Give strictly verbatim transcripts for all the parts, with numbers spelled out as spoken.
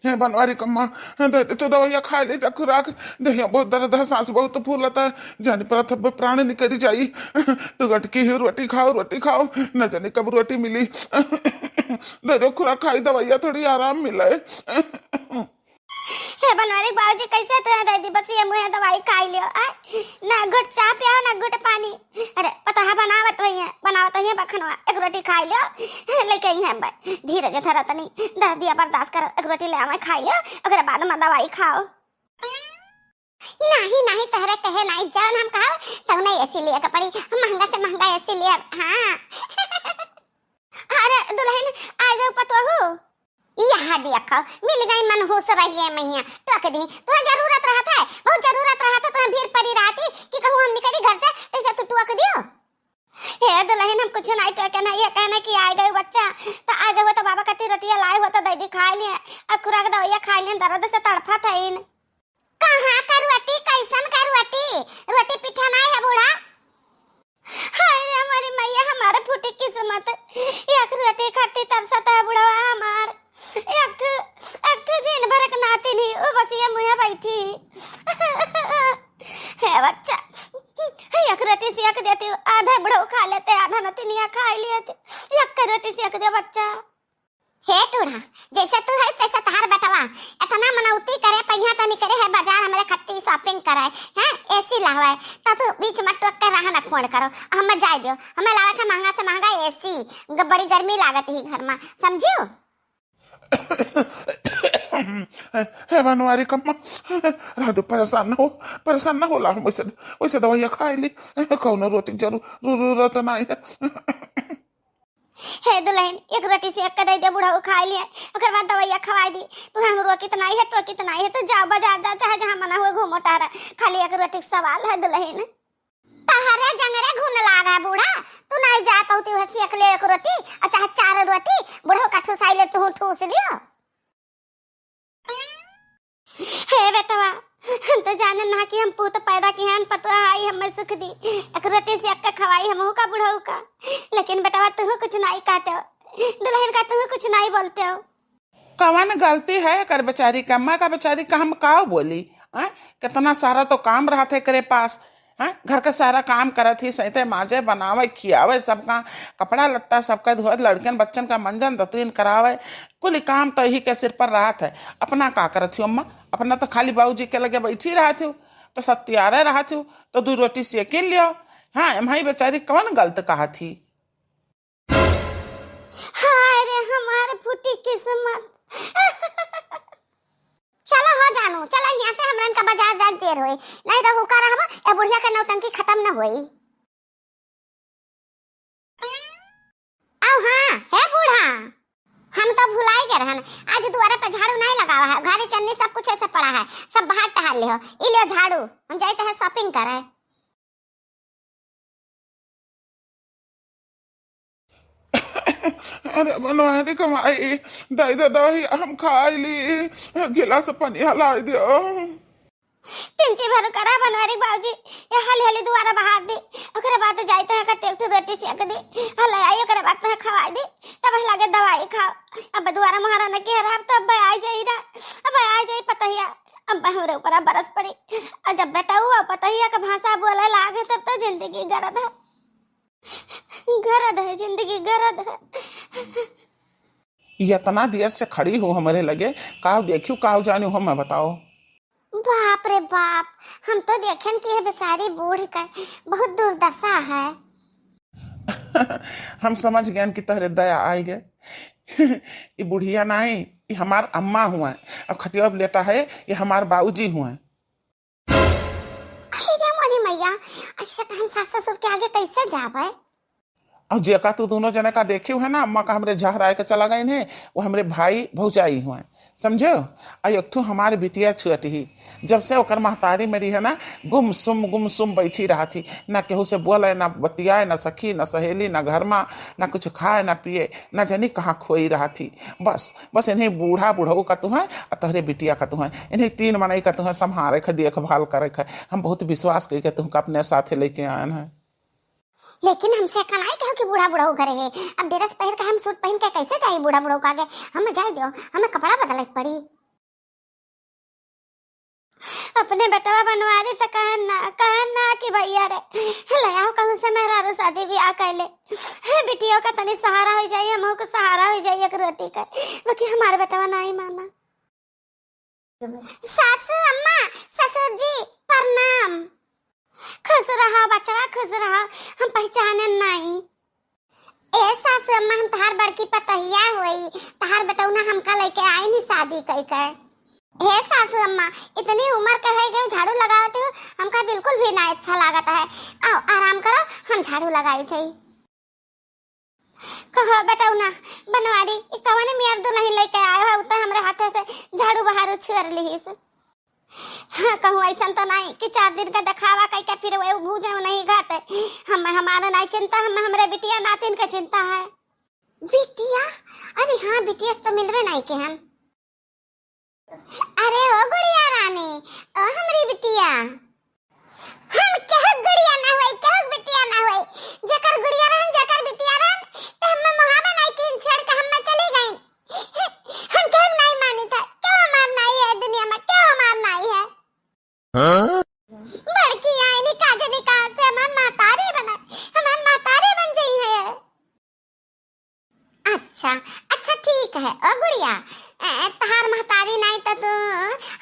हे बनवारी कम्मा, दे दे तू दवाइया खाइ ले, जा खुराक। देहिया बहुत दर्द है, सांस बहुत फूलत है, जानी परत है प्राण निकल जाई। तू गटकी ही रोटी खाओ, रोटी खाओ, न जानी कब रोटी मिली। दे दो खुराक खाई, दवाइया थोड़ी आराम मिले। हे बनवारी बाबूजी, कैसे तो दे दी, बस ये मुँह दवाई खाइ लियो। आय, ना घुट चाह पियो, ना घुट पानी। अरे, पतोहा बनावत होइहैं, बनावत होइहैं बखनवा, एक रोटी खाइ लियो, लेके आई हैं बस। धीरज धरो तनी, दर्दिया बर्दाश्त करो, एक रोटी ले आवे, खाइ लियो, ओकरे बाद में दवाई खाओ। नहीं, नहीं, तहरे कहे नहीं, जौन हम कहब, तौने एसी लिए के पड़ी, हम महंगा से महंगा एसी लिए, हाँ। अरे दुलहिन, आइ गउ पतोहू। यहाँ देखो, मिल गई मनहूस रहिए मैया, टोक दी। तुहें जरूरत रहत है, बहुत जरूरत रहत है, तुहें भीड़ पड़ी रहती कि कहूँ हम निकली घर से, तैसे तू टोक दियो। हे दुलहिन, हम कुछ नहीं टोके, नहीं, ये कहना कि आइ गउ बच्चा, तो आइ गउ तो बाबा कती रोटिया लाए हो तो दे दी खाइ लिए, अब खुराक दवाइया खाइ लिए, दर्द से तड़फत है इन। कहाँ का रोटी, कैसन का रोटी? रोटी पीठा नाई है बूढ़ा। हाय रे हमारी मैया, हमारे फूटी किस्मत। एक रोटी खाती तरसत है बुढ़वा हमार। एक ठो, एक ठो जीन भर के नाती नहीं, वो बस ये मुँहे बैठी। हे बच्चा, एक रोटी सेक देती, आधा बुढ़ऊ खा लेते, आधा नतिनिया खाइ लेते। एक रोटी सेक दे बच्चा। हे टूढ़ा, जैसे तू है तैसे तहार बेटवा। इतना मनौती करे, पहिया तनी करे है बाजार हमरे खत्ती shopping करे, हैं, एसी लावे, त तू बीच में टोक के रहा न खोड़ करो। हमें जाए दियो, हमें लावे के महंगा से महंगा एसी, ग-, बड़ी गर्मी लागत ही घर में, समझियो? हे बनवारी कम्मा, राधू परेशान न हो, परेशान न होला, हम वैसे, वैसे दवाइया खाइ ली, कौनो रोटी जरूर, जरूरत नहीं है। हे दुलहिन, एक रोटी सेक के दे दे, बुढ़ऊ खाइ लिए, ओकर बाद दवाइया खवाइ दी। तू हम रोकित नाई है, टोकित नाई है, तू जाओ बाजार जाओ, चाहे जहाँ मना हुए घूमो टहरा, खाली एक रोटी के सवाल है दुलहिन। तहरे जंगरे घुन लाग है बूढ़ा, तू नाई जा पौती हुए सेक ले एक रोटी, और चाहे चार रोटी, बुढ़ऊ का ठुसाइ ले, तू ठूस लियो। हे बेटवा, हम तो जाने ना कि हम पूत पैदा किहे हैं, पतोह आई हमें सुख दी, एक रोटी सेक के खवाई हमहू का बुढ़ऊ का। लेकिन बेटवा, तुहू कुछ नाई कहते हो, दुलहिन का तुहू कुछ नाई बोलते हो। कवन गलती है एकर बेचारी का, अम्मा का बेचारी का हम का बोली? आय, कितना सारा तो काम रहत है एकरे पास, हैं? घर का सारा काम करत ही, सैते माजे, बनावे, खियावे, सबका कपड़ा लत्ता सबका धोए, लड़कन बच्चन का मंजन दतरीन करावे, कुल काम तो यही के सिर पर रहत है। अपना का करत ही अम्मा? अपना तो खाली बाबूजी के लगे बैठी रहत ही, तो सत्यारे रहत ही, तो दू रोटी सेकिन लियो। हाँ, एम्हई बेचारी कवन गलत कहत ही? हाय रे हमार फूटी किस्मत। चलो हो जानू, चलो यहाँ से, हमरन का बाजार जाए देर होई, नहीं तो हुका रहबो, ए बुढ़िया के नौटंकी खत्म न होई। आओ हाँ, हे बूढ़ा, हम तो भुलाई गए रहन, आज दुआरे पे झाड़ू नहीं लगावा है, घारी चन्नी सब कुछ ऐसे पड़ा है, सब बाहर टहल ले हो, ई लियो झाड़ू, हम जाते हैं shopping करे। अरे बनवारी कमाई, दे दे दवाई, हम खाई ली, गिलास पानी हलाई दियो। तिनची भर करा बनवारी बाबूजी, ये हाली हाली दुआरा बहार दी, ओकरे बाद जाइत है कते एक ठो रोटी सेक दी, हलाई आई, ओकरे बाद तो खवाई दी, तब लगे दवाई खाओ। अब दुआरा महाराना की हराब तो अब आ जाई रा, अब आ जाई पतहिया, अब हमरे ऊपर बरस पड़ी। और जब बेटा हुआ पतहिया का भाषा बोले लागे तब तो जिंदगी गरद है। गरद है जिंदगी, गरद है। इतना देर से खड़ी हो हमरे लगे, काव देखियो, काव जानियो, हमें बताओ। बाप रे बाप, हम तो देखेन कि ये बेचारी बूढ़ का बहुत दुर्दशा है। हम समझ गए कि तहरे दया आई गए। ये बुढ़िया नहीं, ये हमार अम्मा हुआ, अब खटिया पे लेटा है, ये हमार बाबूजी हुआ। अरे रे मोरी मैया, ऐसे तो हम सास ससुर के आगे कैसे जावे? और जेका तू दोनों जने का देखियो है ना, अम्मा का हमरे झहराए के चला गए ने, वो हमरे भाई भौजाई हुए, समझे? और एक ठो हमारे बिटिया छोटी ही, जब से ओकर महतारी मरी है ना, गुमसुम गुमसुम बैठी रहत ही, ना केहू से बोले, ना बतियाए, ना सखी, ना सहेली, ना घर मा, ना कुछ खाए, ना पिए, ना जानी कहाँ खोई रहत ही। बस, बस इन्हीं बूढ़ा बुढ़ऊ का तुहें, और तहरे बिटिया का तुहें, इन्हीं तीन मनई का तुहें संभारे के, देखभाल करे के। हम बहुत विश्वास करके तुमका अपने साथे लेके आयन है। लेकिन हमसे का नाई कहो कि बूढ़ा बुढ़ऊ घरे है। अब dress पहिर के हम suit पहिन के कैसे जाई बूढ़ा बुढ़ऊ का आगे? हम जाए दो, हमें कपड़ा बदले के पड़ी। अपने बेटवा बनवारी से कहन ना, कहन ना कि भैया रे, ले आओ कहूँ से मेहरारू शादी ब्याह कर ले। हे बिटियों का तनी सहारा हो जाई, हमहू के सहारा हो जाई एक रोटी का। बाकी हमारे बेटवा नाई माना। सासू अम्मा, ससुर जी, प्रणाम। खुश रहो बचवा, खुश रहो। हम पहचाने नाई। ए सासू अम्मा, हम तहार बड़की पतहिया होई, तहार बेटौना हमका लेके आई नी शादी कई के। हे सासू अम्मा, इतनी उम्र के हो गई, झाड़ू लगावत हो, हमका बिल्कुल भी ना अच्छा लागत है। आओ आराम करो, हम झाड़ू लगाई थे। कहो बेटौना, बनवारी, ई कवन मेहर दुलहिन लेके आयो है, उ त हमरे हाथे से झाड़ू बहारू छुअर लिहिस। हाँ, कहूँ ऐसन तो नहीं कि चार दिन का देखावा कई के फिर वो भूजे नहीं खाते। हम हमारा नहीं चिंता, हम हमरे बिटिया नातिन के चिंता है। बिटिया? अरे हाँ, बिटिया से तो मिलबे नहीं के हम। अरे ओ गुड़िया रानी, ओ हमरी बिटिया। हम केहू गुड़िया ना होई, केहू बिटिया ना होई। जेकर गुड़िया रहन, जेकर बिटिया रहन, त हम्मे मोहाबे नाई किन, छोड़ के हम्मे चली गईन। हम केहू नाई मानी था, केहू हमार नाई है दुनिया में, केहू हमार नाई है। हाँ? बड़की आईनी काजनी कहाँ से हमार महतारी बना, हमार महतारी बन जाई है। अच्छा, अच्छा, ठीक है। ओ गुड़िया, ए, तहार महतारी नाई त तू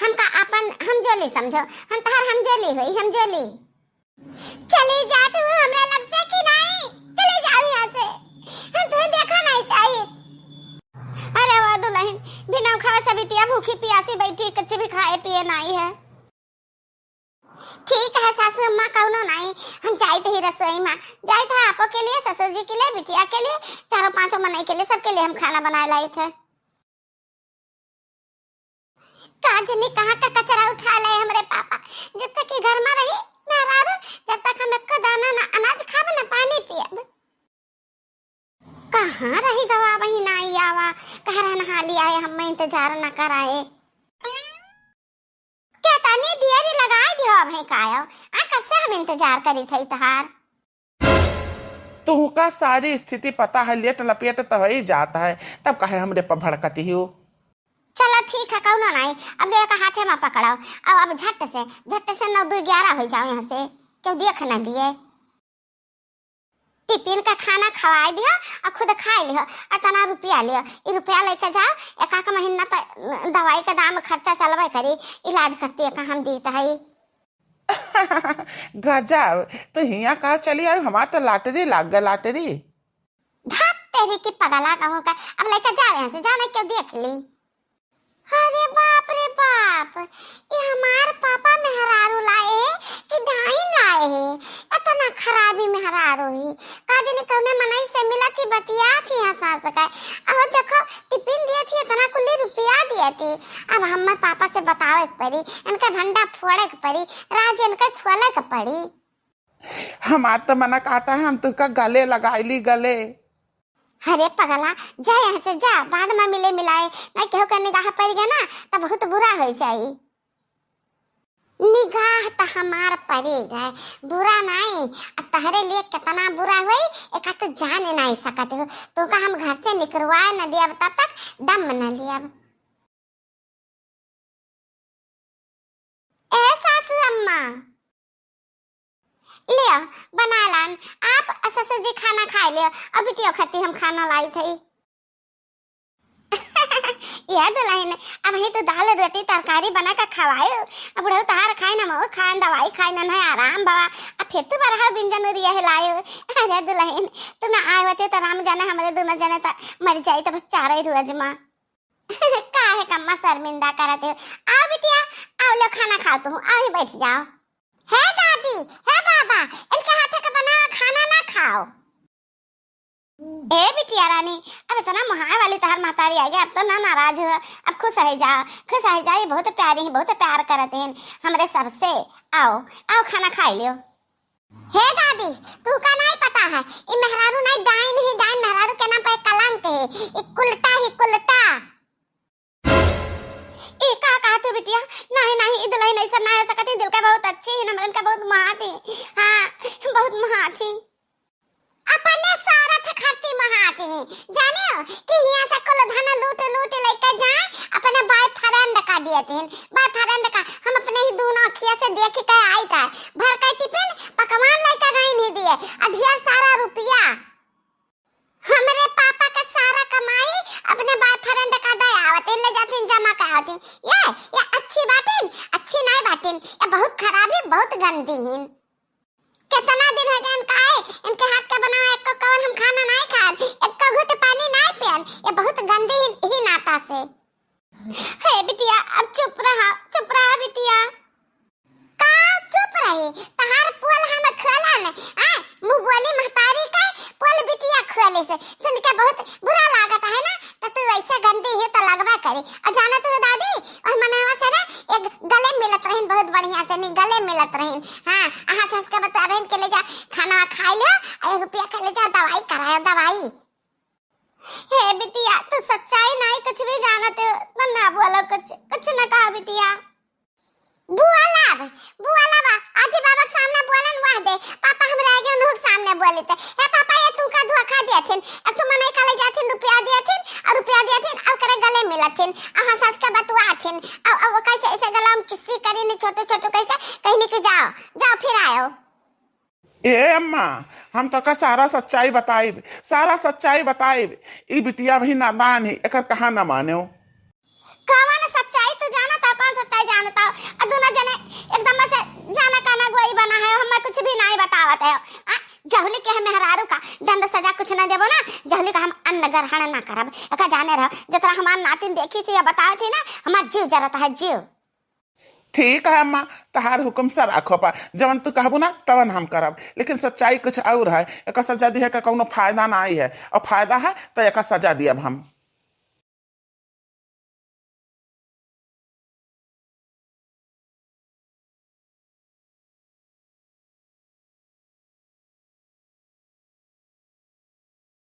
हमका अपन हमजोली समझो, हम तहार हमजोली होई, हमजोली। चली जा तू हमरा लग से कि नाई, चली जाओ यहाँ से, हम तुम्हें देखा नहीं चाहिए। अरे वो दुलहिन, बिना खाए से बिटिया भूखी पियासी बैठी, कुछ भी खाए पिए नाई है। ठीक है सासू अम्मा, कौनो नाई, हम जाइत ही रसोई में, जाइत है आपो के लिए, ससुर जी के लिए, बिटिया के लिए, चारों पांचों मनई के लिए, सबके लिए हम खाना बनाए लाइत है। का जनी कहाँ का कचरा उठा ले हमरे पापा, जब तक कि घर में रही मेहरारू, जब तक हम एको दाना ना अनाज खाब ना पानी पियब। कहाँ रही गवा वही नाई आवा, कह रहा नहा लिया है, हम इंतजार न कराए। क्या तनी देरी लगाए दियो अब है कायो, आ कब से हम इंतजार करी थे तहार। तुहका सारी स्थिति पता है, लेट लपेट तो ही जात है, तब काहे हमरे पर भड़कती हो? चलो ठीक है, कौनो नाई, अब ले का हाथे में पकड़ाओ, अब अब झट से, झट से नौ दो ग्यारह हो जाओ यहाँ से, क्यों देख न दिए। टिफिन का खाना खवाई दियो और खुद खाई लियो और तना रुपया लियो। ई रुपया लेके जाओ, एक आध महीना तो दवाई का दाम खर्चा चलबे करी, इलाज करती है हम दीत है। गजब, तो हियाँ कहाँ चली आई, हमार तो लाटरी लाग गई, लाटरी। धत तेरी की पगला कहूँ का, अब लेके जाओ यहाँ से, जाओ नहीं क्यों देख ली। अरे बाप रे बाप, ये हमार पापा मेहरारू लाए है कि डाइन लाए है? इतना खराबी मेहरारू ही। का जाने कौने मनई से मिला थी, बतिया थी यहाँ सास का। अब देखो, टिफिन दिए थी, इतना कुल्ली रुपया दिए थी। अब हमें पापा से बतावे के पड़ी, इनका भंडा फोड़े के पड़ी, राज इनका खोले के पड़ी। हमार तो मना कहता है, हम तुहका गले लगाई ली, गले। अरे पगला, जा यहाँ से जा, बाद में मिले मिलाए, नहीं केहू के निगाह पड़ गया ना, तो बहुत बुरा हो जाई। निगाह तो हमार पड़ी गए, बुरा नहीं, अब तहरे लिए कितना बुरा हुई, एका तो जान नहीं सकत हो। तुहका हम घर से निकलवाए न दिया, तब तक दम न लिया। ए सासू अम्मा, लियो, बना लान, आप ससुर जी खाना खाए लियो, अब बिटियो खाती हम खाना लाई थई। यह दुलहिन, अब ही तो दाल रोटी तरकारी बना के खवायो, अब बुढ़ऊ तहार खाए न, मऊ खाए न, दवाई खाए न, नहीं आराम भवा, अब फिर तू बरहा बिंजन उरिया हिलायो। अरे दुलहिन, तू ना आए होते तो राम जाने हमरे दोनों जने तो मर जाई, तो बस चारों ही रोज माँ। काहे कम्मा शर्मिंदा करत हो? आओ बिटिया, आओ लो खाना खाओ तुम, आओ ही बैठ जाओ। हे दादी, हे बाबा, इनके हाथे का बनावा खाना ना खाओ। ए बिटिया रानी, अब इतना मुहाए वाली तहार महतारी आ गया, अब तो ना नाराज हो, अब खुश हो जाओ, खुश हो जाओ, ये बहुत प्यारी है, बहुत प्यार करते हैं हमरे सबसे। आओ, आओ खाना खाई लियो। हे दादी, तुहका नाई पता है, ई मेहरारू नाई डाइन ही, डाइन मेहरारू के नाम पे कलंक है, ई कुलटा ही कुलटा। ई का कहत हो बिटिया? नहीं, नहीं, ई दुलहिन ऐसा ना हो सकत ही, दिल का बहुत अच्छी ही, हमरन का बहुत महात ही। हाँ, बहुत महात ही। अपने स्वार्थ खातिर महात ही, जाने हो कि हियां से कुल धन लूट लूट लेके जाए, अपने बॉयफ्रेंड का दिए दिन, बॉयफ्रेंड का। हम अपने ही दोनों अखिया से देख के आई था, भर के टिफिन पकवान लेके गई नहीं दिए, और ढेर सारा रुपया। हमरे पापा का सारा कमाई अपने बॉयफ्रेंड का दे आवतिन, ले जातिन, जमा कर आवतिन। ये, ये अच्छी बातिन? अच्छी नहीं बातिन, ये बहुत खराब ही, बहुत गंदी ही। कितना दिन हो गया इनका आए, इनके हाथ का बनावा एको कवन हम खाना नहीं खान, एको घुट पानी नहीं पियन। ये बहुत गंदी ही, ही नाता से। हे बिटिया, अब चुप रहा, चुप रहा बिटिया। का चुप रही? तहार पोल हम खोलन, आ? मुंह बोली महतारी के पोल बिटिया खोले से सुन के बहुत बुरा लागत है ना, तो तू ऐसे गंदी ही तो लगबे करी। और जानत हो दादी, और मनवा से ना एक गले मिलत रहीन, बहुत बढ़िया से नहीं गले मिलत रहीन। हाँ, अहाँ सास के बता रहीन के ले जा खाना खाई लो, और रुपया के ले जा दवाई करायो, दवाई। हे बिटिया, तू सच्चाई नहीं कुछ भी जानत हो, तो ना बोलो कुछ, कुछ ना कहा बिटिया। बुआलब, बुआलब, आजी बाबा के सामने बोलन वह दे। पापा हमरा आगे उन्हों के सामने बोले थे, "हे पापा, ये तुमका धोखा दिया थिन, अब तुम नहीं कले जाथिन, रुपया दिया थिन, और रुपया दिया थिन, और करे गले मिला थिन, और हाँ सास के बतुआ थिन, और, और वो कैसे ऐसे गला में किस्सी करी ने छोटू छोटू कह के कहनी कि जाओ, जाओ फिर आयो।" ए अम्मा, हम तोका सारा सच्चाई बताइब, सारा सच्चाई बताइब। ई बिटिया भी नादान ही, एकर कहा ना मानो। कवन सच्चाई तू जानत हो, कौन सच्चाई जानत हो? आ दोनों जने एकदम से जाना काना गोई बना है, हमें कुछ भी नहीं बतावत है। आ, जहुली के हम मेहरारू का दंड सजा कुछ ना देबो ना, जहुली का हम अन्न ग्रहण ना करब। एका जाने रहो, जितना हमार नातिन देखी से या बतावत ही ना, हमार जीव जरत है, जीव। ठीक है अम्मा, तहार हुक्म सर आँखों पर, जवन तू कहबू ना तवन हम करब, लेकिन सच्चाई कुछ और है। एका सजा दिहे का कौनो फायदा ना आई है, और फायदा है तो एका सजा दियब हम।